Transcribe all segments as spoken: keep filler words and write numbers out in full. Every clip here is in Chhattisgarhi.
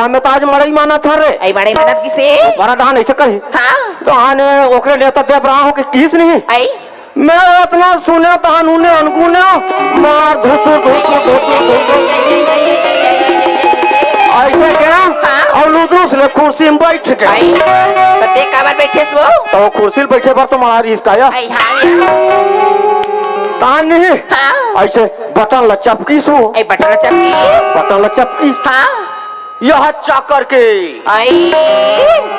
मैं तो आज मड़ई मानत हन रे। अई मड़ई मानत किसे? बड़ा डहान ऐसे कही। हाँ। तो आने ओकरे नेता देव राम हो के किस नहीं। अई। मैं अतना सुने तहन उन्हें अनगुने मार धुसु, धुसु, धुसु, धुसु। ऐसे क्या? हाँ। अउ लुदुस ले कुर्सी में बैठ के। अई, तो ते काबर बैठे हस वो? तो वो कुर्सी में बैठे पर तो मारा रिस का या? अई, हाँ या। तहन नहीं? हाँ। ऐसे बटन ला चपकीस वो। अई, बटन ला चपकीस? बटन ला चपकीस। हाँ। यह चाकर के अई।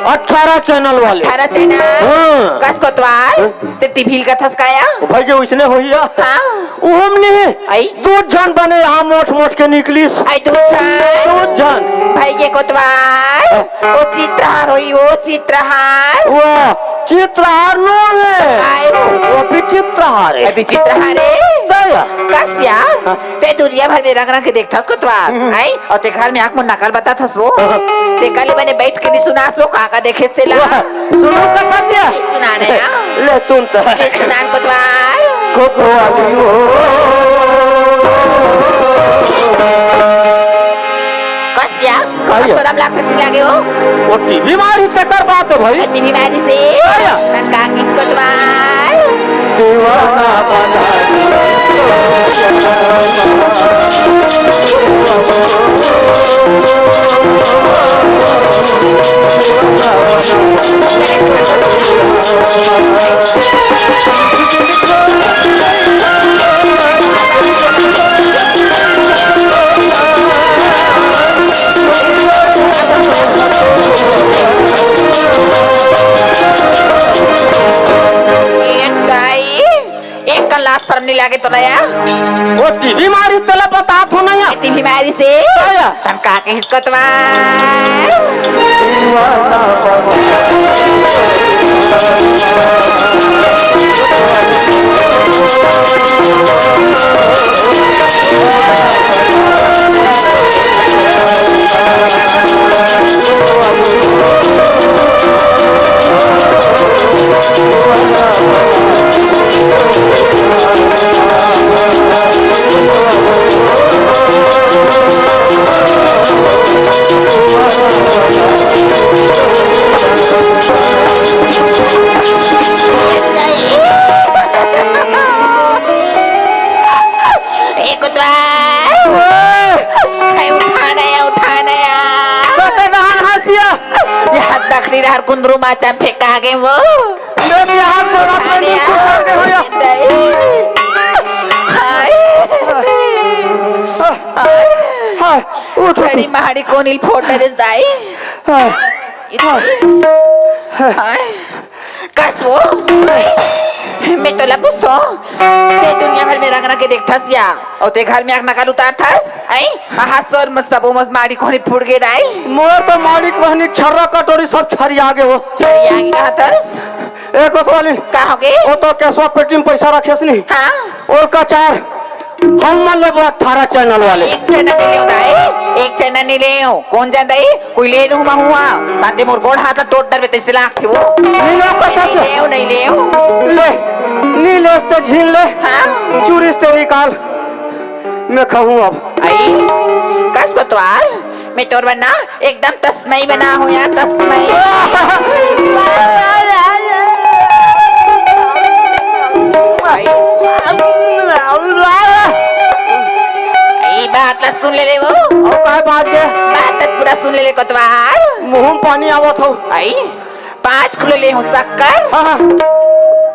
अठारह चैनल वाले। अठारह चैनल? हाँ। कस कोतवाल? हाँ। ते टीवी ल कथस का या? ओ भाई, के उसने होई या? हाँ। ओम नहीं। अई। दू झन बने यहाँ मोट मोट के निकलिस। अई, दू झन? दू झन। भाई के कोतवाल? हाँ। ओ चित्रहार होई, ओ चित्रहार। वाह, चित्रहार नो है। अई। वो विचित्रहार है। अई, विचित्रहार है? दया। कस या? हाँ। ते दुनिया भर में रंग रंग के देखथस कोतवाल, हम्म। हैं? अउ ते घर में आके मोर नकल बताथस वो। हाँ। ते कल बने बैठ के नहीं सुनास वो, का का देखेस तेला। वाह, सुनो कथा क्या? नहीं सुना रहे हैं। ले सुन तो। ले सुना कोतवाल। कोतवाली हो। कस या? का या? शरम लागथे कि नहीं लागे वो? वो टीवी मारी तेकर बात है भाई। टीवी मारी से? का या? तन का किस कोतवाल? दीवाना बना दिया। एक दाई, एक कन लाज शरम नहीं लागे तोला या? वो टीवी मारी तेला बतात हो ना या? टीवी मारी से? का या? तन का के हिसकत बा? ए कुतवा। ओए! ए उठा ना या, उठा ना या। कते डहान हस या? ये हाथ बकरी डहर कुंदरू माचा में फेंका गे वो। मैं भी हाथ गोड़ा पे अरे नहीं छू करके हो या। हाय। हाय। हाय, उठ, उठ। सड़ी माड़ी कोनी ल फोड़ डरे दाई। हाय। हाय। हाय। कस वो? मैं तोला पूछथों, ते दुनिया भर में रंग रंग के देखथस या, अउ ते घर में आके नकल उतारथस, अई? आहा, तोर मत सबो मस माड़ी कोहनी फूट गे दाई। मोर तो माड़ी कोहनी छर्रा कटोरी सब छरिया गे वो। छरिया गे कहा थस? ए कोतवाली। का हो गे? ओ तो केसवा पेटी में पैसा रखेस नहीं। हाँ। ओकर का चार हम मन ले बड़ा अठारह चैनल वाले। एक चैनल नहीं लेव दाई, एक चैनल नहीं लेव। कौन जान दाई? कोई ले दूं मैं हुआ, ताते मोर गोड़ हाथ टोट डरबे तइसे लागथे वो। नहीं लेव का नहीं सच? लेव, नहीं लेव। ले, नहीं लेस ते झीन ले। हाँ। चूरिस ते निकाल। मैं खाहूं अब। अई, कस कोतवाल, मैं तोर बर ना एकदम तस्मई बना हूं यार, तस्मई। अई, अई, बात ला सुन ले ले वो। अउ काय बात के? बात ला पूरा सुन ले ले कोतवाल। मुंह में पानी आवत हो। अई, पाँच किलो ले हूँ शक्कर, हाँ, हाँ।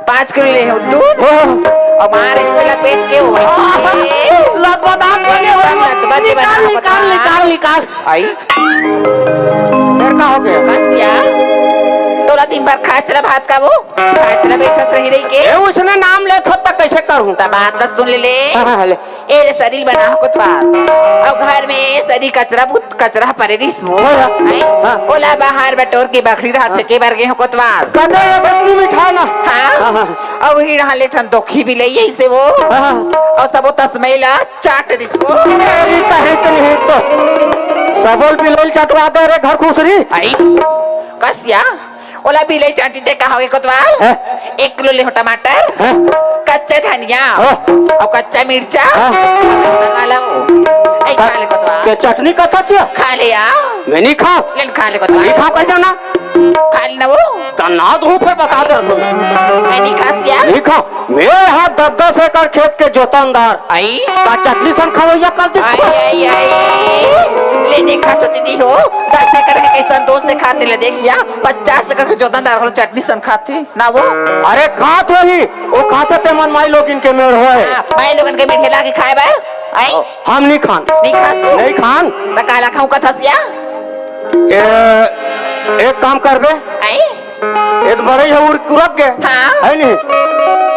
पाँच किलो ले हूँ दूध, हाँ। अउ मार इसके लपेट के वो वैसे लदबदात बने हुए हैं। लदबदे बना निकाल, निकाल, निकाल, निकाल। अई। फिर का हो गया? बस यार, तोला दिन भर खाचरा भात का वो, खाचरा बेचत रही रही के। ए, उसने नाम लेत हो त कैसे करूं? त बात तो सुन ले ले। हाँ, हाँ, ले। ए रे सरीर बना हो कोतवाल। अउ घर में ए सरी कचरा बुत, कचरा परे रिस वो। हाँ, हाँ। हैं? हाँ। ओला बाहर बटोर के बखरी राहत हाँ। फेंके बर गे हो कोतवाल। कचरा ये बटनी में ठा ना। हाँ। हाँ, हाँ। अउ वही रहा ले ठन दोखी भी ले यही से वो। हाँ, हाँ। अउ सबो तस्मैला चाट दिस वो। मेरी कहे तो नहीं तो। सबोल बिलोल चटवा दे रे घर खुसरी। आई। कसिया। ओला बिलई चांटी ते कहा होगे कोतवाल? हैं? एक किलो ले हो टमाटर, हैं? कच्चा धनिया, हाँ। अउ कच्चा मिर्चा, हाँ। अउ लहसुन वाला हो। ए, खा ले कोतवाल। ते चटनी कथा चिया? खा ले या। मैं नहीं खाओ। ले खा ले कोतवाल। नहीं खाओ कह देना। खा ले ना वो। तना तो फिर बता दे रखो। मैं नहीं खा सिया। नहीं खाओ। मैं यहाँ दस दस एकड़ खेत के जोतनदार। आई। का चटनी सन खाओ या कर दे। आई, आई, आई। ले देखा तो दीदी हो, दस एकड़ के कैसन दोस्त खाते ले देखिया, पचास एकड़ के जोतनदार हो चटनी सन खाते। ना वो। अरे खात होही, वो खाते ते मन माई लोगिन के मेड़ होए। हाँ, माई लोगन के मेड़ ला के खाए बर। आई? हम नहीं खान। नहीं खास तू? नहीं खान। त काला खाऊं कथस या? ए, एक काम करबे। आई? ए तो बड़े है उर कुरक के। हाँ। है नहीं?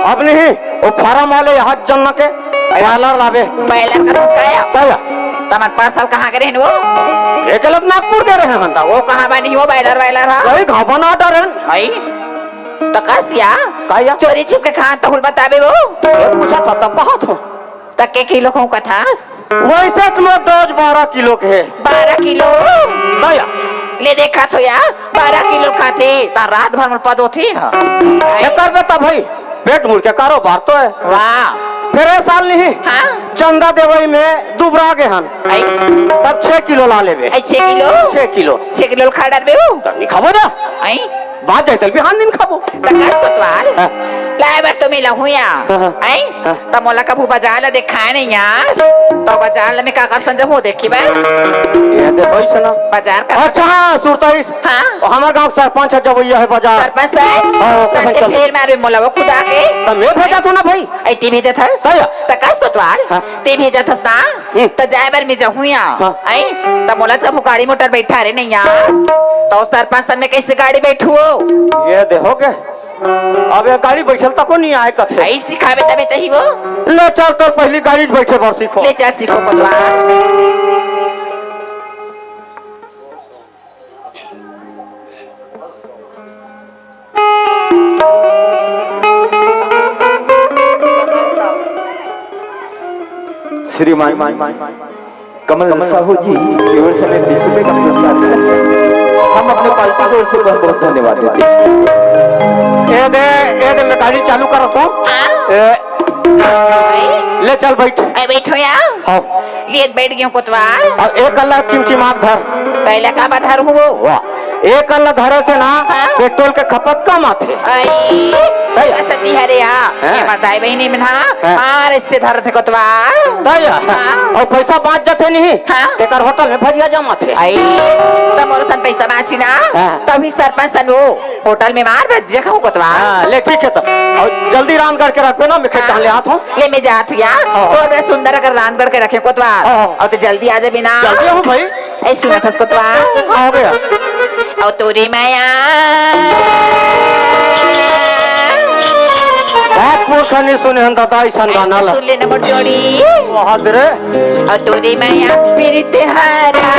अब नहीं, वो फार्म वाले यहाँ जन्ना के बॉयलर लाबे। बॉयलर कथस का या? का या? तमन पार्सल कहाँ के रहन वो? एक अलग नागपुर के रहे हन ता। वो कहाँ बनी वो बॉयलर, बॉयलर हा? वही घापा ना डरन। आई? त कस या? का या? चोरी छुप के खान तहुल बताबे वो? ये पूछा था तब कहा था? त के किलो कहूं कथस? वैसे तो मोर डोज बारह किलो के है। बारह किलो? का या? ले देखा तो या, बारह किलो खाते, त रात भर में पदो थी हा। ये करबे त भाई, पेट मुड़ के कारोबार तो है। वाह। फिर ए साल नहीं, हाँ? चंदा देवई में दुबरा गे हन। आई? तब छह किलो ला लेबे। आई, छह किलो? छह किलो। छह किलो खा डालबे वो? तब नहीं खाबो ना। आई? बात जाए तल बिहान दिन खाबो। त कस कोतवाल? हाँ। लाए बर तो मिला हूँ या। हाँ, हाँ। आई? हाँ। त मोला कभू बाजार ला देखा नहीं यार। तो बाजार ला मैं का कर संजय हो देखी बे? ये दे भाई सुना। बाजार का अच्छा, हाँ, सुरता इस। हाँ। हमार गांव सरपंच है जब ये है बाजार। सरपंच है? हाँ, वो तब कसन ते चल। फेर मारे मोला वो खुदा के। त मैं भेजा तो ना भाई। आई ते भेजत हस? सही है। त कस कोतवाल? हाँ। ते भेजत हस ना? हम्म। त जाए बर मैं जाहूं या। हाँ। आई? त मोला त गाड़ी मोटर बैठा रे नहीं यार। त सरपंच सन में कैसे गाड़ी बैठू हो? ये देखो के। अब ये गाड़ी बैठल तको नहीं आए कथे। आई सिखावे तबे तही वो। ले चल तोर पहली गाड़ी बैठे बर सीखो। ले चल सीखो कोतवाल। श्रीमान कमल साहू जी की ओर से हमें बीस रुपए का पुरस्कार मिला। हम अपने पार्टी की ओर से बहुत बहुत धन्यवाद देते हैं। ए दे, ए दे, मैं गाड़ी चालू करत हूँ। हाँ? ए, भाई? ले चल बैठ। ए, बैठो यार। हाँ। लिए बैठ गयो कोतवाल। अब एक अल्लाह चिमचिमात धर। पहले का बधर हुओ? वाह। एक अल्लाह धरे से ना, हाँ? पेट्रोल के खपत कम आथे। आई, भैया। सती हरे या, हाँ। ये मर्दाई बहिनी मन हा, हाँ। मार इससे धरत हे कोतवाल। भैया। हाँ। और पैसा बाँच जाथे नहीं, हाँ। तेकर होटल में भजिया जमाथे। आई, त मोर सन पैसा बाँची ना, हाँ। तभी सरपंच सन वो। होटल में मार भजिया खाऊं कोतवाल। हाँ, ले ठीक है तो। और जल्दी रांध करके रखबे ना, मैं खेत हाँ। कहाँ ले आत हूँ। ले मैं जात हूँ यार। हाँ। तो बड़ा सुंदर अगर रांध करके रखे कोतवाल। हाँ, हाँ। और तो जल्दी आ जाबे ना। जल्दी हूँ भाई। ए सुना थस कोतवाल। कहाँ हो गया? और तोरी माया। बहुत मूर्ख नहीं सुने हम दादा, ऐसा गाना ला। सुन लेना मोर जोड़ी। बहुत रे। अतुरी मया प्रीत हरा।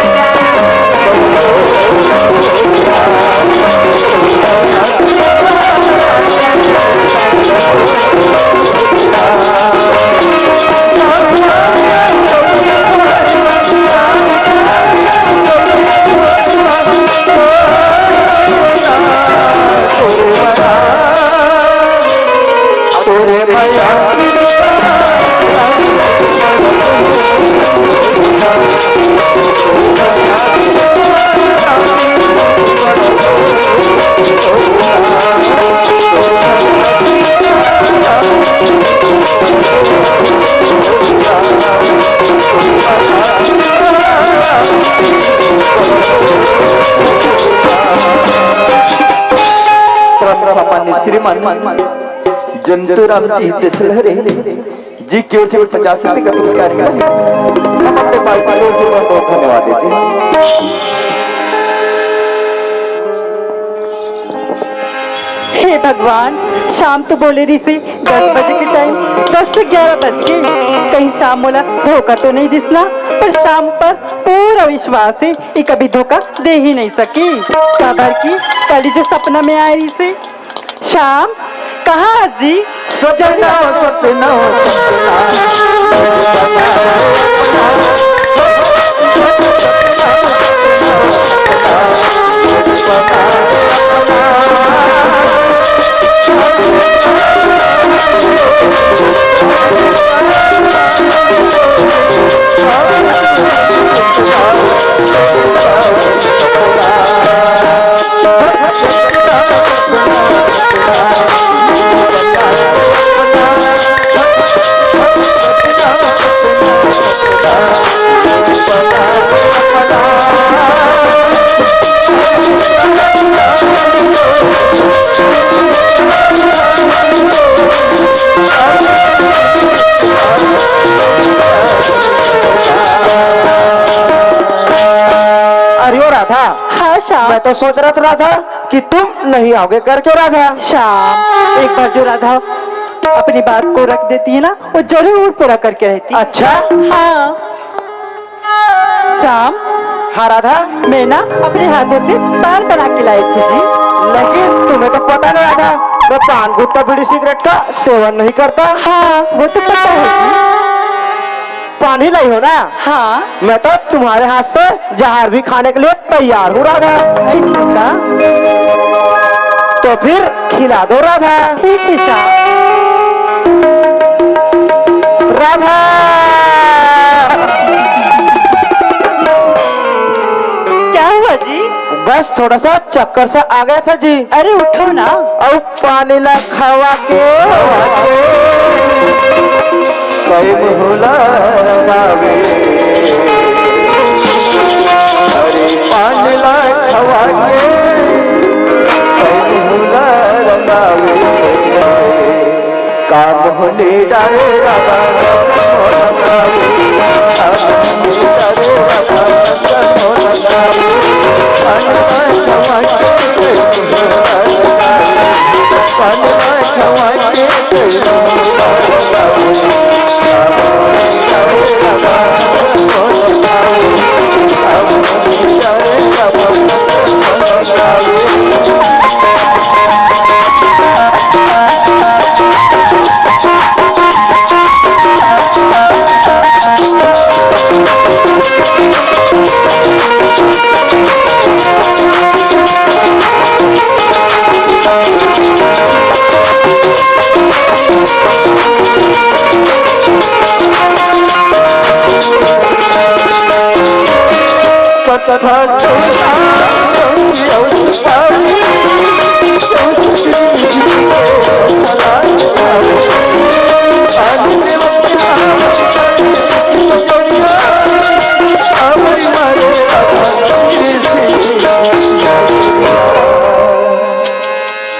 परम सम्मानित श्रीमान जंतुराम जी देसलहरे जी की ओर से पचास रुपए का पुरस्कार मिला है। हम अपने पार्टी की ओर से बहुत बहुत धन्यवाद देते हैं। हे भगवान, शाम तो बोले रहिसे दस बजे के टाइम, दस से ग्यारह बज गए। कहीं शाम मोला धोखा तो नहीं दिसना, पर शाम पर पूरा विश्वास है, ये कभी धोखा दे ही नहीं सकी। काबर कि कल ही जो सपना में आए रहिसे, शाम, कहाँ हस जी? सपना, सपना, सपना। था। हाँ श्याम। मैं तो सोच रहा था राधा कि तुम नहीं आओगे करके राधा। श्याम, एक बार जो राधा अपनी बात को रख देती है ना, वो जरूर पूरा करके रहती। अच्छा। हाँ। श्याम। हाँ राधा। मैं ना अपने हाथों से पान बना के लाई थी जी। लेकिन तुम्हें तो पता नहीं राधा, मैं पान गुटखा बीड़ी सिगरेट का सेवन नहीं करता। हाँ, वो तो पता है जी। पानी लाई हो ना? हाँ। मैं तो तुम्हारे हाथ से जहर भी खाने के लिए तैयार हूँ राधा। ऐसे का? तो फिर खिला दो राधा। ठीक है श्याम। राधा। क्या हुआ जी? बस थोड़ा सा चक्कर सा आ गया था जी। अरे उठो ना। और पानी ला खवा के। कई भूला रंगावे। अरे पानी ला खवा के। कई भूला रंगावे। काम होने डाले राधा।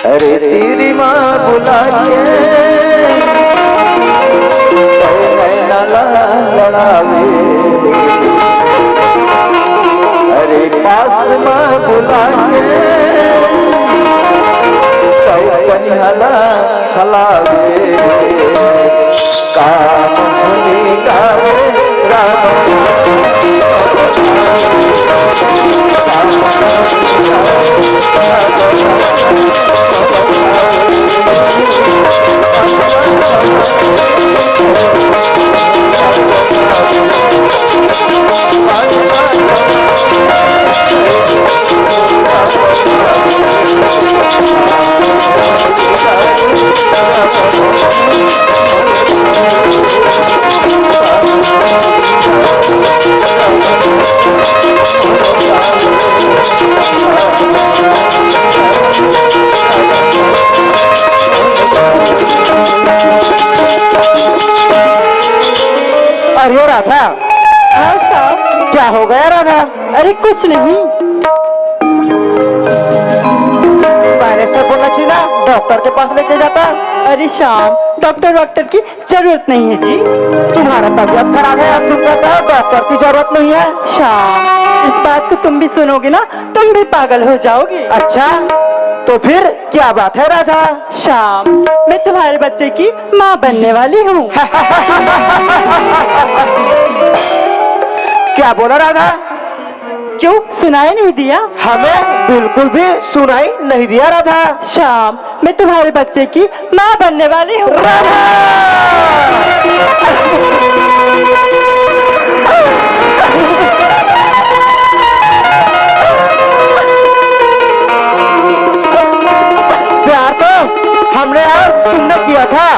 अरे तेरी माँ बुला के नैना लड़ावे। अरे पास माँ बुला के कनिहला हलावे। काम होने का राम। अरे राधा। हाँ श्याम। क्या हो गया राधा? अरे कुछ नहीं। पहले से बोलना चाहिए ना, डॉक्टर के पास लेके जाता। अरे श्याम, डॉक्टर वॉक्टर की जरूरत नहीं है जी। तुम्हारा तबीयत खराब है, अब तुम कहते हो डॉक्टर की जरूरत नहीं है। श्याम, इस बात को तुम भी सुनोगे ना, तुम भी पागल हो जाओगे। अच्छा, तो फिर क्या बात है राधा? श्याम, मैं तुम्हारे बच्चे की माँ बनने वाली हूँ। क्या बोला राधा? क्यों, सुनाई नहीं दिया? हमें बिल्कुल भी सुनाई नहीं दिया राधा। श्याम, मैं तुम्हारे बच्चे की माँ बनने वाली हूँ। राधा! प्यार तो हमने और तुमने किया था,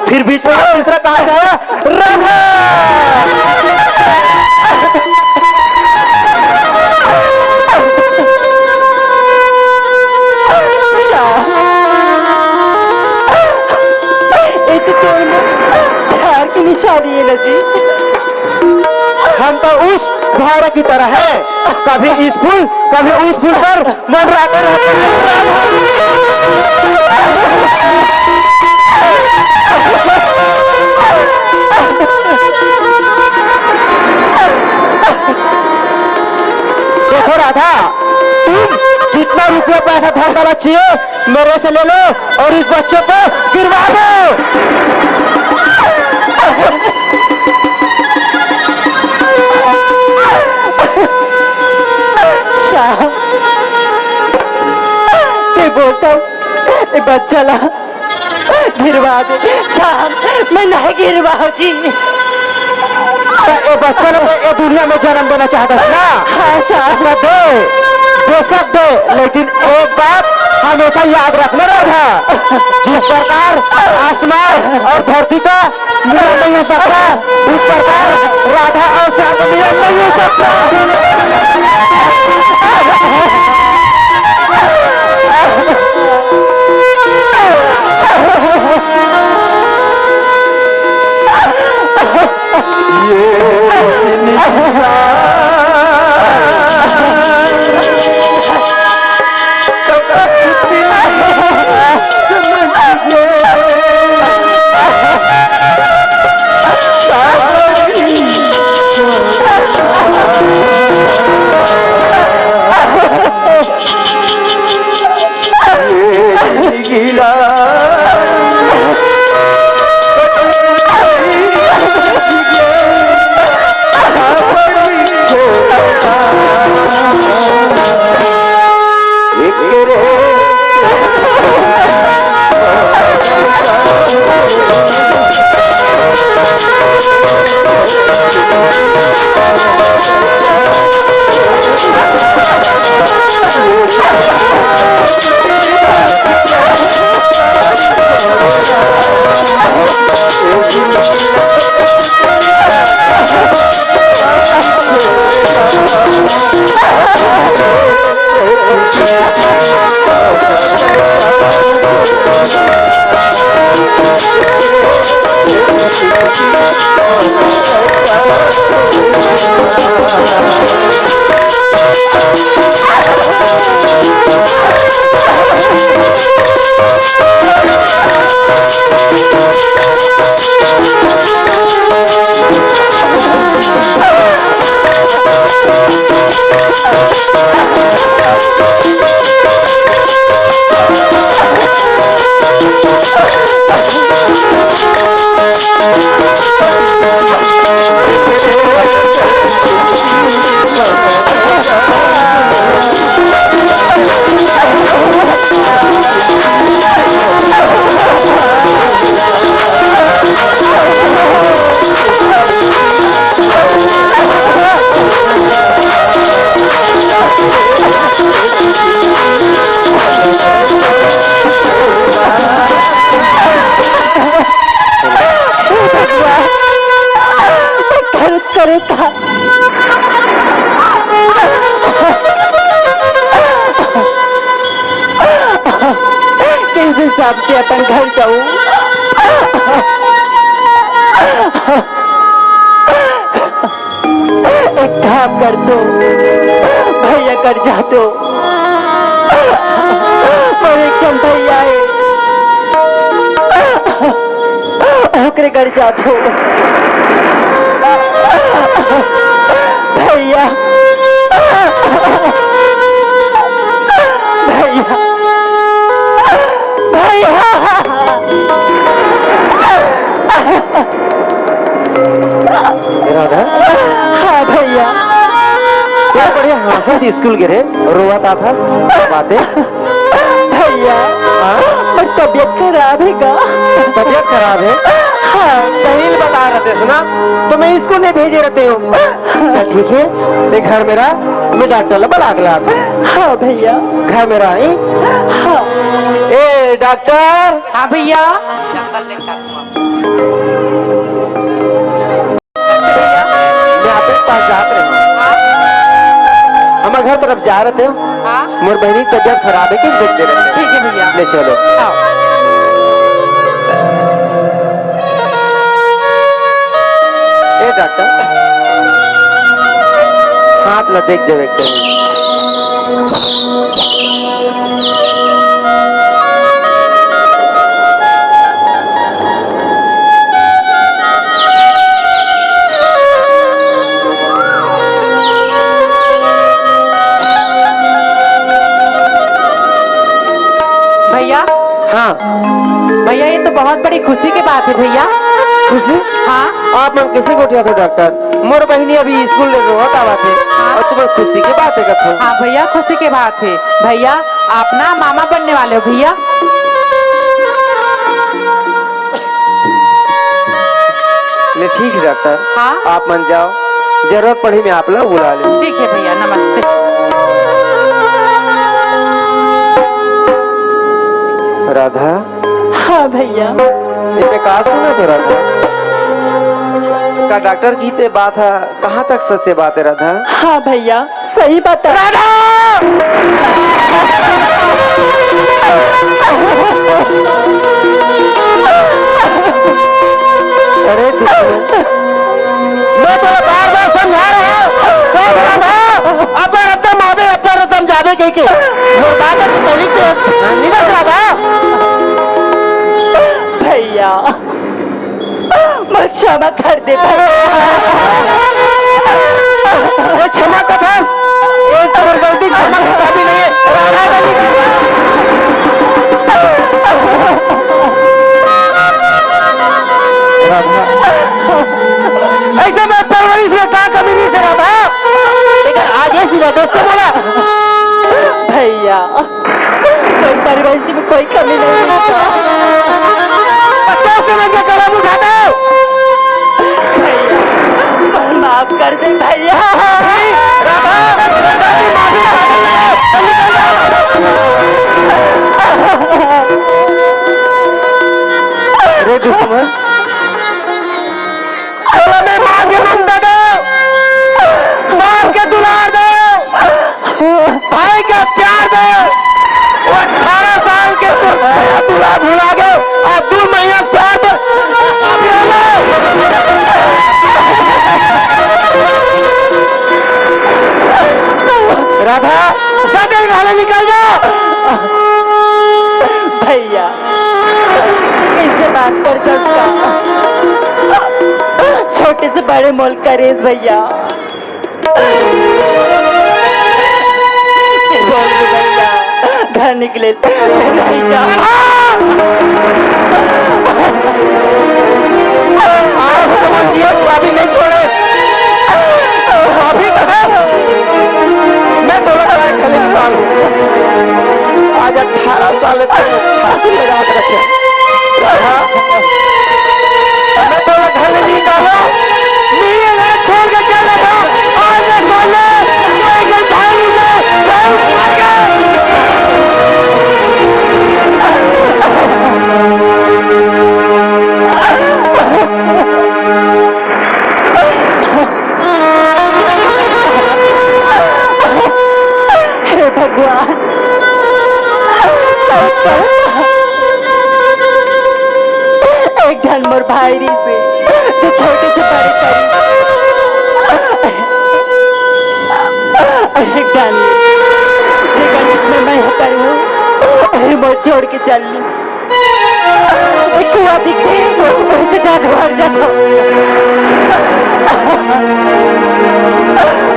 फिर बीच में तीसरा कहाँ से आया? राधा! अच्छा, ये तो दोनों प्यार की निशानी है ना जी। हम तो उस भौंरा की तरह है, कभी इस फूल, कभी उस फूल पर मंडराते रहते हैं। देखो राधा, तुम जितना रुपया पैसा धन दौलत चाहिए, मेरे से ले लो और इस बच्चे को गिरवा दो। शाह, मैं बोलता हूँ, ये बच्चा ला गिरवा दे। शाह, मैं नहीं गिरवाहूँ जी। त ए बच्चा ला ए दुनिया में जन्म देना चाहता है ना? हाँ शाह। त दे, बेशक दे, लेकिन एक बात हमेशा याद रखना राधा, जिस प्रकार आसमान और धरती का मिलन नहीं हो सकता, उस प्रकार राधा और श्याम का मिलन नहीं हो सकता। करे था। किस हिसाब से अपन घर जाऊं? एक काम कर दो, भैया कर जा दो। मोर एक ठन भैया हे, ओकरे घर जात हो। भैया, भैया, भैया। राधा। हाँ भैया। बड़ा बढ़िया हाँसत स्कूल गे रे, रोवत आथस, बातें। भैया, हाँ? मोर तबीयत खराब हे का? तबीयत खराब हे? हाँ। पहले बता रहते सुना, तो मैं स्कूल नहीं भेजे रहते हूँ। चल ठीक हे, ते घर में रह, मैं डॉक्टर ला बला के लात हूँ। हाँ भैया। घर में रह, हैं? हाँ। ए डॉक्टर। हाँ भैया। मैं आपके पास जात रहे हूँ। हाँ? हमर घर तरफ जा रहे थे। हाँ? मोर बहनी की तबीयत खराब हे, कि देख दे रहे थे। ठीक हे भैया। ले चलो। हाँ। ए डॉक्टर, हाथ ला देख देवे के चाही। हाँ। भैया, ये तो बहुत बड़ी खुशी के बात है भैया। खुशी? हाँ। आप मन कैसे गोठियाथो डॉक्टर? मोर बहिनी अभी स्कूल ले रोवत आवत हे। हाँ। अउ तुमन खुशी के बात हे कथो। हाँ भैया, खुशी के बात है। भैया, आप ना मामा बनने वाले हो भैया। ले ठीक है डॉक्टर। हाँ। आप मन जाओ, जरूरत पड़ही मैं आप ला बुला ले। ठीक है भैया, नमस्ते। राधा। हाँ भैया। एमे का सुनत हो राधा? का डॉक्टर कहिथे बात ह, कहाँ तक सत्य बात है राधा? हाँ भैया, सही बात है। राधा! अरे दुश्मन, मैं तो बार बार समझा रहा हूँ, राधा, अपन रतन आवे, अपन रतन जावे कह के। मोर बात तो तोली के, नहीं बस राधा। भैया, मोर क्षमा कर दे भैया। अरे क्षमा कथस, ये तोर गलती, क्षमा के काबिल नहीं है। राधा, राधा। ऐसे में परवरिश में का कमी नहीं से राधा? लेकिन आज ये सिवा दोस्तों बोला। भैया, कोई परवरिश में कोई कमी नहीं है। बच्चों से मैं ये कलम उठाता हूँ। भैया, माफ कर दे भैया। राधा, राधा की माफी मांग ले। अरे दुश्मन, तोला मैं माँ के ममता दे, बाप के दुलार दे, भाई के प्यार दे। वो अठारह साल के तोर भैया दुलार भुला गए, अउ दू महीना प्यार दे। राधा, जा तेरे घर निकल जा। भैया, कैसे बात कर सकता? छोटे से बड़े मोल करेस भैया। बोल दे भैया, घर निकले नहीं जा। आज तो मैं जियो, अभी नहीं छोड़े। अभी तो मैं तोला काय खाली निकालूं। आज अठारह साल तक छाती लगा के रखे। हाँ? मैं तोला घर ले निकालूं। मैं ये छोड़ के चल रहा था। आज मैं सोने कोई के भाई नहीं, मैं मर गया। हे भगवान, एक ठन मोर भाई रहिसे, जो छोटे से बड़े करिस। एक ठन, जेकर जितना मैं करूँ, मोर छोड़ के चल ली। एक कुआं दिखे, वहीं से जाके मर जाता हूँ।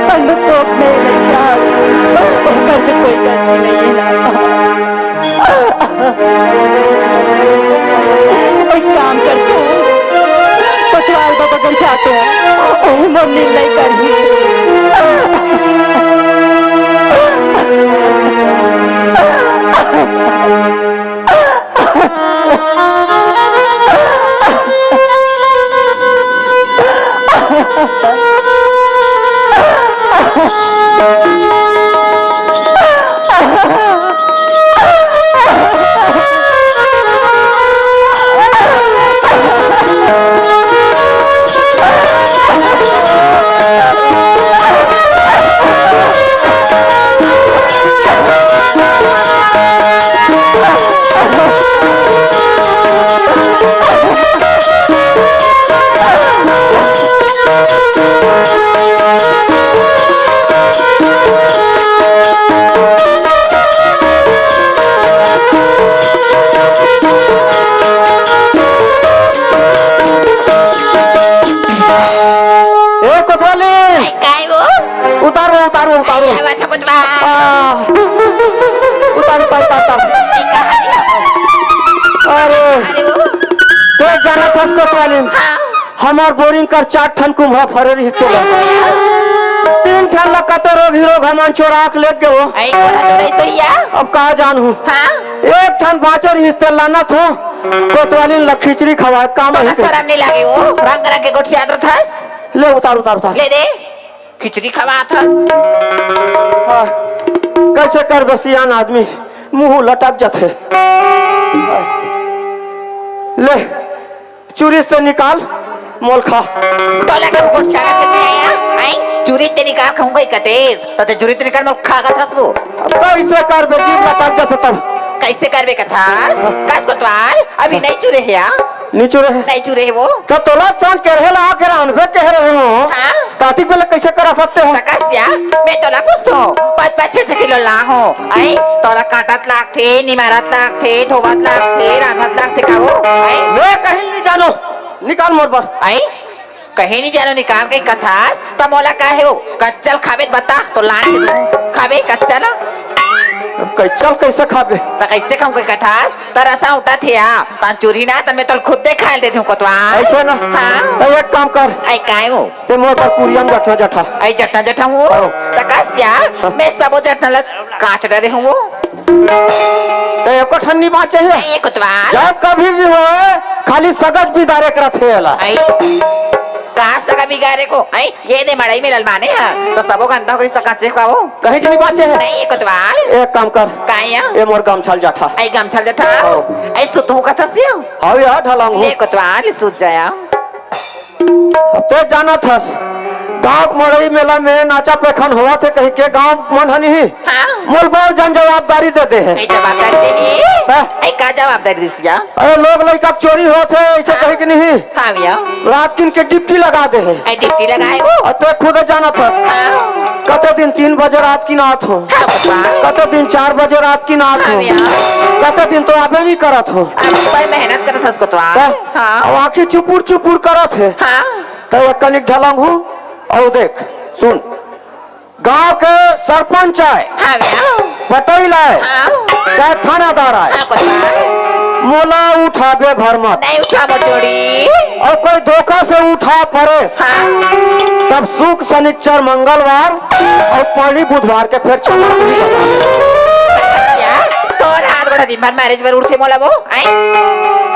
बंदूक तोप में लइका, ओकर तो कोई गलती नहीं है ना। एक काम कर तू, कोतवाल बाबा घर जाते हैं, ओही मोर नील नहीं करही। कोतवालिन, हाँ। हमर बोरिंग कर चार ठन कुम्हरा फरे रहिस तेला। तीन ठन ला कतो रोगही रोगहा मन चोरा के लेग गे वो। अई, कोन ह चोरइस होही या? अब का जानहूँ। हाँ। एक ठन बाँचे रहिस तेला लानत हों। कोतवालिन ला खिचड़ी खवाए काम तोला ही सरम नइ लागे वो? रंग रंग के गोठियात रथस। ले उतार, उतार, उतार। ले दे। खिचड़ी खवात हस। हाँ, कइसे करबे सियान आदमी, मुँह लटक जाथे। ले, चुरिस ते निकाल, मोल खा। तोला का गोठियात हे या? अई, चुरिस ते निकाल कहूँ कहि कथस, त ते चुरिस ते निकाल मोल खा कथस वो। अब कइसे करबे, जीभ लटक जाथे तब। कइसे करबे कथस? कस कोतवाल, अभी नइ चुरे हे या? नइ चुरे हे। नइ चुरे हे वो। त तोला संग केरहे ला आके रांधबे केहे रहेंव। हाँ। त अतिक बेला कइसे करा सकते हो? त कस या, मैं तोला पूछत हों, पाँच पाँच छह छह किलो लाहूँ। अई, तोला काटत लागथे, निमारत लागथे, धोवत लागथे, रांधत लागथे का वो? अई? मैं कहीं नइ जानों, निकाल मोर बर। अई? कहीं नइ जानों निकाल के कथस, त मोला का हे वो? कच्चा ल खाबे त बता, तोला लान के दूँ। खाबे कच्चा ल? अब कच्चा ल कइसे खाबे? त कइसे खाहूँ कहि कथस? त रसा उठत हे या, तहन चुरही ना, तहन मैं तोला खुदे खाए ल दे दूँ कोतवाल। अइसे ना? हाँ। त एक काम कर। अई काय वो? ते मोर बर कुरिया म जठना जठा। अई जठना जठा हूँ। हाँ। त कस या, हाँ। मैं सबो जठना ल काच डरे हूँ वो। त एको ठन नइ बाँचे हे। नहीं, कोतवाल। जब कभी भी होय, खाली सगज बिगारे के रथे एला। अई, का सगज बिगारे को? अई, ये दे मड़ई में ललमाने ह, त सबो गंदा हो गिस त काचे का वो। कहीं नइ बाँचे हे। नहीं, कोतवाल। एक काम कर। का या? ए मोर गमछा ल जठा। अई गमछा ल जठा? हाँ। अई सुतहूँ कथस या? हाँ या, ढलांगहूँ। ले कोतवाल, सुत जा या। अब ते जानत हस, गाँव के मड़ई मेला में नाचा पैखान होवत हे कहि के गाँव मन ह नहीं। हाँ। मोल बर झन जवाबदारी दे दे हे। कई जवाबदारी देही? हाँ। अई का जवाबदारी दिस या? अरे लोग लइका के चोरी होत हे, अइसे हाँ। कहि के नहीं। हाँ भैया। रात किन के ड्यूटी लगा दे हे। अई ड्यूटी लगाए वो? अउ ते खुद जानत हस। हाँ। कतो दिन तीन बजे रात किन आत हों। हाँ, बाबा। कतो दिन चार बजे रात किन आत हों। हाँ भैया। कतो दिन तो आबे नहीं करत हों। अब बड़ मेहनत करत हस कोतवाल। हाँ। हाँ। अब आँखी चुपुर चुपुर करत हे। हाँ। त एक कनिक ढलांगहूँ, अउ देख, सुन, गाँव के सरपंच आय, हाँ भैया। पटेल आय, हाँ। चाहे थानादार आय, हाँ, कोतवाल। मोला उठाबे भर मत। नहीं उठावँव जोड़ी। अउ कोई धोखा से उठा परेस, हाँ। तब सुक, सनिच्चर, मंगलवार अउ पहली बुधवार के फेर छमा नहीं। क्या? तोर हाथ गोड़ा दिन भर मारे बर उठथे मोला वो, अई?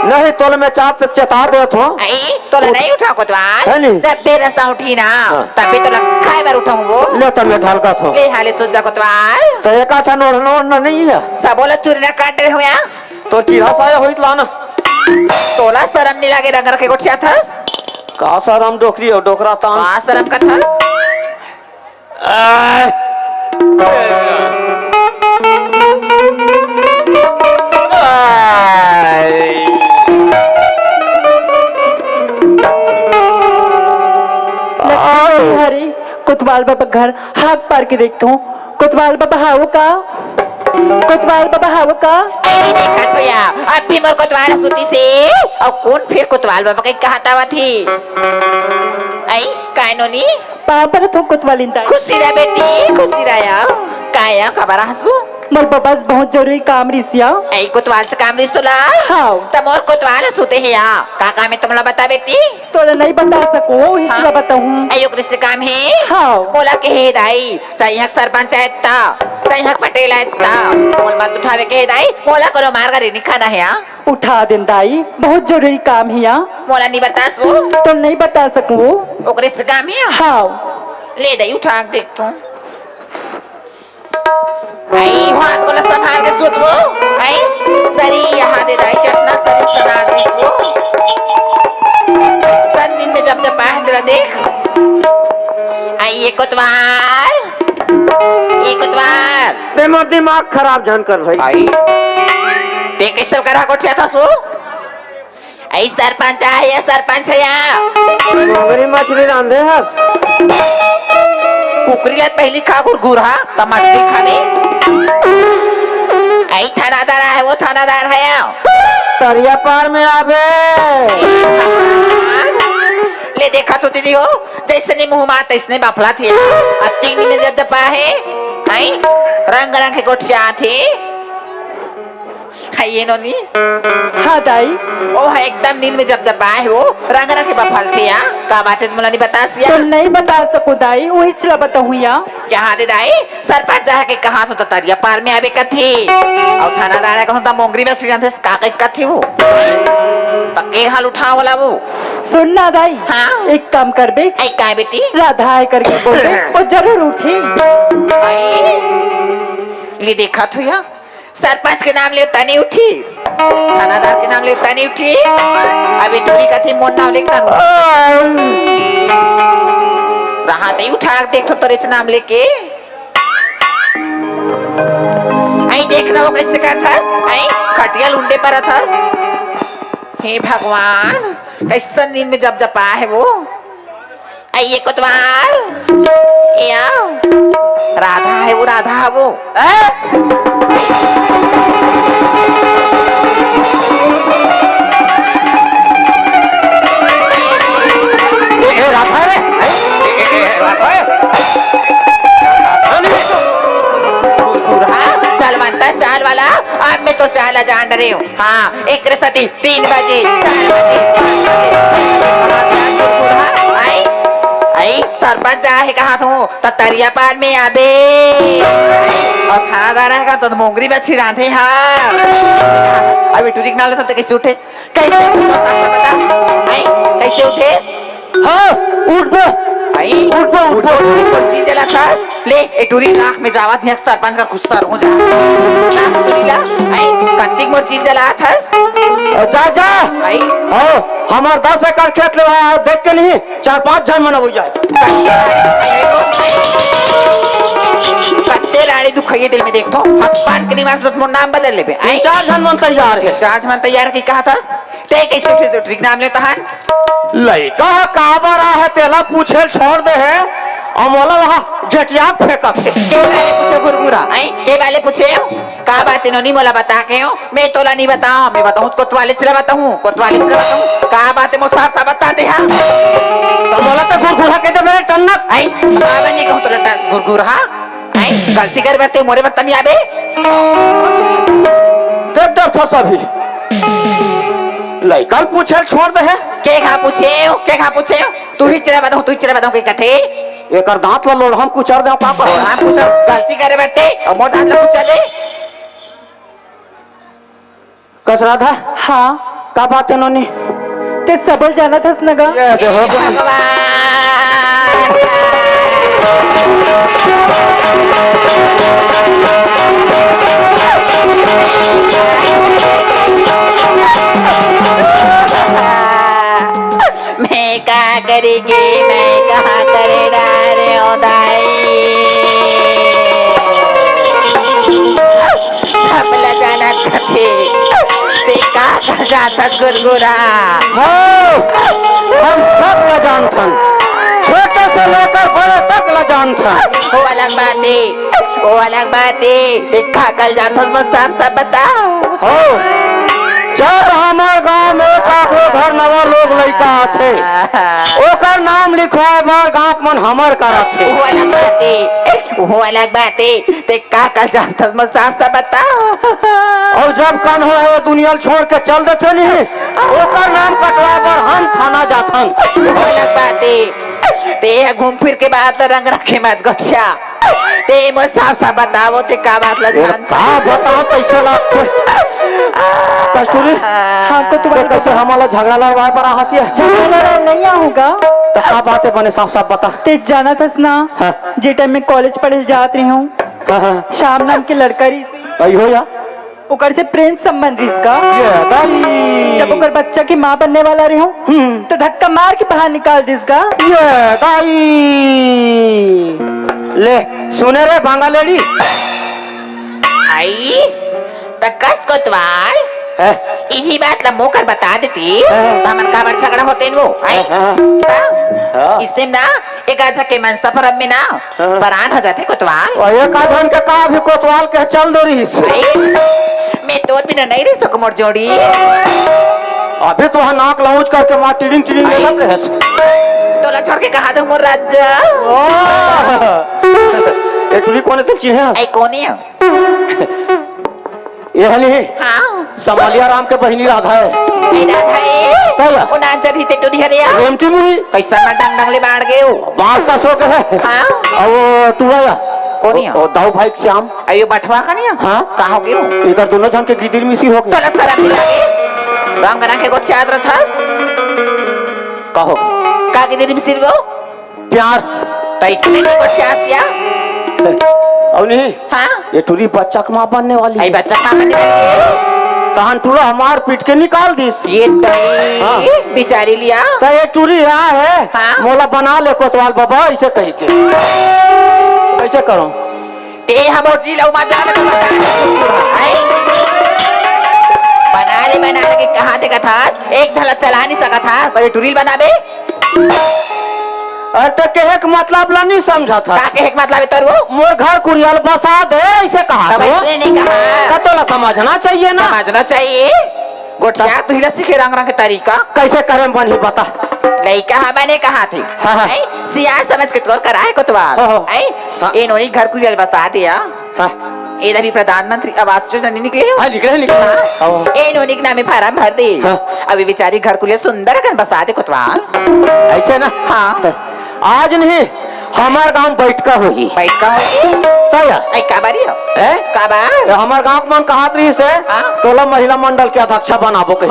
नहीं, तोला मैं चाप चेता देत हों। अई, तोला नहीं उठावँव कोतवाल। हे नहीं? जब भी रस्ता उठही ना, हाँ। तब भी तोला खाए बर उठाहूँ वो। ले, त मैं ढलकत हों। ले, हाँ ले, सुत जा कोतवाल। त एकाठन ओढ़ना ओढ़ना नहीं हे? सबो ला चुरी ना काट डरे हों या। तोर चिरहा साया होही त लाना। तोला सरम नहीं लागे, रंग रंग के गोठियाथस? का सरम डोकरी हो, डोकरा तान। का सरम कथस? आय। आय। लक्ष्मी हरी, कोतवाल बाबा घर हाथ पार के देखथों। कोतवाल बाबा हावो का? कोतवाल बाबा हावो का? अरे देखा तो या, अब भी मोर कोतवाल सुतिस हे। अउ कोन फेर कोतवाल बाबा कहि के कहत आवत हे? अई, काय नोनी? पाँव परत हों कोतवालिन दाई। खुशी रह बेटी, खुशी रह या। काय या, काबर हँसबो? मोर बबा बहुत जरूरी काम रिहिस या। अई, कोतवाल से काम रिहिस तोला? हाँ। त मोर कोतवाल सुते हे या। का काम हे त मोला बता बेटी? तोला नहीं बता सकँव, उही हाँ। तोला बताहूँ। अई, ओकरे से काम हे? हाँ। मोला कहे दाई, चाहे इहाँ के सरपंच आय त, चाहे इहाँ के पटेल आय त, मोला मत उठाबे कहे दाई, मोला कोनो मार गारी नहीं खाना हे या। उठा देन दाई, बहुत जरूरी काम हे या। मोला नहीं बतास वो? तोला नहीं बता सकँव। ओकरे से काम हे या? हाँ। ले दाई, उठा के देखथों। अई, हाथ गोला संभाल के सुत वो। अई, सरी यहाँ दे दाई, जतना सरी सना दे वो। सन दिन में जब जब पाए तेला देख। अई, ये कोतवाल, ये कोतवाल। ते मोर दिमाग खराब झन कर भाई। अई, ते कइसे करा गोठियाथस वो? अई सरपंच आय, ये सरपंच आय। मोंगरी मछली रांधे हस? कुकरी ला पहिली खा गुरगुरहा, त मछली खाबे। अई थानादार आय, वो थानादार आय। तरिया पार में आबे। ले देखा तो दीदी हो, जइसने मुँह मा तइसने बफला थे। अतिक में जब जब आहे, अई रंग रंग के गोठियाथे। हे ये नोनी। हाँ दाई। ओ हे एकदम नींद में जब जब आए हो, रंग रखे बफलते या। का बात हे, मोला नहीं बतास या? तो नहीं बता सको दाई, उहीच ला बताहूँ या। क्या दे दाई? सरपंच जाके कहा तो तरिया पार में आबे कथे। अउ थानादार कहूँ त मोंगरी में सिरंधे का कही कथे वो। त के हाल उठा वाला वो। सुन ना दाई। हाँ। एक काम करबे। ए, का बेटी? राधा हे करके बोलबे, वो जरूर उठी। आई। ये देखा तो या, सरपंच के नाम ले तनी उठीस, थानादार के नाम ले तनी उठीस। अबे टूरी कथे मोर नाम ले तनी। रहा ते उठा देख तो तोरे नाम लेके। आई देख ना वो कैसे करथस, आई खटिया लुंडे पर अथस। हे भगवान, कैसन नींद में जब जब आए हे वो। आई ये कोतवाल, ए आओ। राधा हे वो, राधा हे वो। ए? ए, ए, राधा रे। ए, ए, ए, ए, राधा हे। राधा नहीं। बूढ़ा, चाल मानता है, चाल वाला। अब मैं तो चाला जान रही हूँ। हाँ, एक सती तीन बजे, चार बजे, पाँच बजे, छह बजे, बूढ़ा, आई, आई, सरपंच जाहे कहा तू, त तरिया पार में आबे। अउ थानादार हे कहा तो मोंगरी में छिड़ाथे, हाँ। अबे टूरी के नाम लेथस त कैसे उठे? कैसे उठे? बता, बता। आई, कैसे उठे? हाँ, उठबो। आई, उठबो, उठबो। उठबो, उठबो, चीज जला था। ले, ए टूरी राख में जावत हे, सरपंच का खुस्तर हो जा। टूरी ला, आई, कत्तिक मोर चीज जला था। जा, जा। आई। हाँ, हमर दस एकड़ खेत ले, देख के नहीं, चार पाँच झन मन हो जाए। कत्ते राड़ी दुखइये दिल में देख तो, हम पान के निवास तो मोर नाम बदल लेबे। तीन चार झन मन तैयार हे। चार झन मन तैयार हे, कहा था? ते कैसे उठे तो ठीक नाम लेता हन? लइका ह का बर आहे तेला पूछे ल छोड़ दे हे, अउ मोला वहाँ घेटिया के फेंकत हे। के वाले पूछे गुरगुरा? आई, के वाले पूछे हो? का बात हे नोनी मोला बता के हो? मैं तोला नहीं बताओ, मैं बताऊँ कोतवाले चला बताऊँ, कोतवाले चला बताऊँ। का बात हे मोर साफ साफ बता दे हाँ। त मोला त गुरगुरा के दे मेरे टन्नक। आई, बाबा नहीं कहूँ तोला ट-, गुरगुरा। आई, गलती कर बरते मोरे बर्तन आबे। देख डर था सभी। लइका ल पूछे ल छोड़ दे हे। के कहा पूछे हो? के कहा पूछे हो? तू ही चला बताऊँ, तू ही चला बताऊँ के कथे। एकर दांत ल लोढ़ा म कुचर दे पापा। लोढ़ा म कुचर, गलती करे बरते, अउ मोर दांत ल कुचर दे। कस राधा? हाँ। का बात हे नोनी? ते सबल जानत हस न गा? ये दे हो गया। भगवान। मैं का करेगी, मैं कहाँ करे डारे हो दाई। सब ल जानत कथे, ते का का जाथस गुरगुरा? हाँ, हम सब ल जानथन, छोटे से लेकर बड़े तक ल जानथन। वो अलग बात हे, वो अलग बात हे, ते का का ल जानथस बस साफ साफ बता। हो, जब हमर गांव में काकरो घर नवा लोग लइका आथे, ओकर नाम लिखवाए बर गांव मन हमर करा थे। वो अलग बात हे, वो अलग बात हे। ते का का जानथस, मोर साफ साफ बता। अउ जब कन्हो हे दुनिया ल छोड़ के चल देथे नहीं, ओकर नाम कटवाए बर हम थाना जाथन। वो अलग बात हे। ते ह घूम फिर के बात ल रंग रखे मत गोठिया। ते मोर साफ साफ बताओ, ते का बात ल जानथस? का बताओ, कैसे लागथे? कस्तूरी, हाँ, कोतवाल। कैसे हमला झगड़ा लड़वाए बर आहस ये? झगड़ा लड़ाए नहीं आहूँ गा। त का बात हे बने साफ साफ बता। ते जानत हस ना, हाँ। जे टाइम में कॉलेज पढ़े जात रही हूँ, हाँ, हाँ। श्याम नाम के लड़का रहिस हे। अई हो या। ओकर से प्रेम संबंध रहिस गा। ये दाई। जब ओकर बच्चा के माँ बनने वाला रही हूँ, हम्म। तो धक्का मार के बाहर निकाल दिस गा। ये दाई। ले, सुने रे बांगा लेडी। आई, त कस कोतवाल, हैं? इही बात ला मोकर बता देती, हैं? त हमन काबर झगड़ा होते नु, आई? हैं, हैं। त हाँ। इस दिन ना, एक आजा के मन सफर में ना, हाँ। परान हो जाते कोतवाल। अउ एक आधन के का अभी कोतवाल के चल दो रही से। आई, मैं तोर बिना नहीं रह सकूं मोर जोड़ी। अभी तो वहाँ नाक लौंज करके माँ टिडिंग टिडिंग आई। लगा रहे से। तोला छोड़ के कहाँ जाऊं मोर राजा? ओह। ए टुरी कोने ते चिन्हे? आई कोने? ये हली हाँ। संभालिया राम के बहिनी राधा हे। ए राधा ए। कहिया? ओ नान चढ़ी ते टुरी हरे आ। रेमटी मुही। कैसा ना डंग डंग ले बाढ़ गए हो। बांस का सो के हे। हाँ। अब वो टूरा या। कोन या? ओ, ओ दाऊ भाई के श्याम। अयो बठवा का नहीं है? हाँ। का हो गयो? इधर दोनों झन के गिदिर मिसिर हो गए। तोला शरम नहीं लगे? रंग रंग के गोठियात रथस। का हो? का गिदिर मिसिर गो? प्यार। तो इसने नहीं गोठियात या? अउ नहीं। हाँ। ये टुरी बच्चा के माँ बनने वाली आई हे। बच्चा का बनने वाली हे? तहन टुरा हमार पीट के निकाल दिस। ये तो हाँ। बेचारी लिया। तो ये टुरी यहाँ हे। हाँ। मोला बना ले कोतवाल बाबा, ऐसे कही के। कैसे करो? ते हम और जी लऊ मा जाने को बता। आई? बना ले, बना ले के कहाँ देखत हस? एक झलक चला नहीं सकत हस। अरे टुरी ल बनाबे? अरे तो कहे के मतलब ला नहीं समझत हस। का कहे के मतलब हे तोर वो? मोर घर कुरिया ल बसा दे, ऐसे कहा तब तो। ऐसे नहीं कहा। का तोला समझना चाहिए ना। समझना चाहिए। गोठिया तुही ला सीखे रंग रंग के तरीका। कैसे करे में बनही बता। लइका हा बने कहा थे। हाँ, हाँ। हैं? सियान समझ के तोर करा हे कोतवाल। हाँ, हाँ। हैं? हाँ। ए नोनी घर कुरिया ल बसा दे या। हाँ। ए अभी प्रधानमंत्री आवास योजना नहीं निकले हो? हाँ, निकले, निकले। हाँ। हाँ। ए नोनी के नामे फार्म भर दे। हाँ। अभी बेचारी घर कुरिया ल सुंदर अकन बसा दे कोतवाल। ऐसे ना? हाँ। आज नहीं, हमार गांव बैठका होही। बैठका होही? तो या? ऐ का बारी हो? हैं? का बार? तो हमार गांव के मन कहात रहिस हे, हाँ? तोला महिला मंडल के अध्यक्ष बनाबो कही।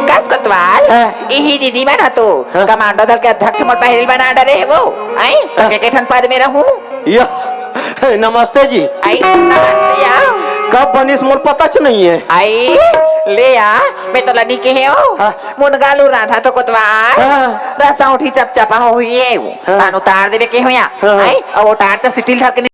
कस कोतवाल, हैं? इही दीदी मन ह तो हाँ। कमांडो दल के अध्यक्ष मोर पहली बना डरे हे वो। आई? हाँ। के, के ठन पद में रहूं? या, नमस्ते जी। आई, नमस्ते या। कब बनिस मोर पता च नहीं हे। आई, ले या, मैं तोला नहीं कहे हो। हाँ। मुनगा लू राधा तो कोतवाल। हाँ। रास्ता उठी चपचपा होही हे वो। हाँ। तान उतार देबे के हो या। हाँ। आई, अब उतार च सिटिल धर के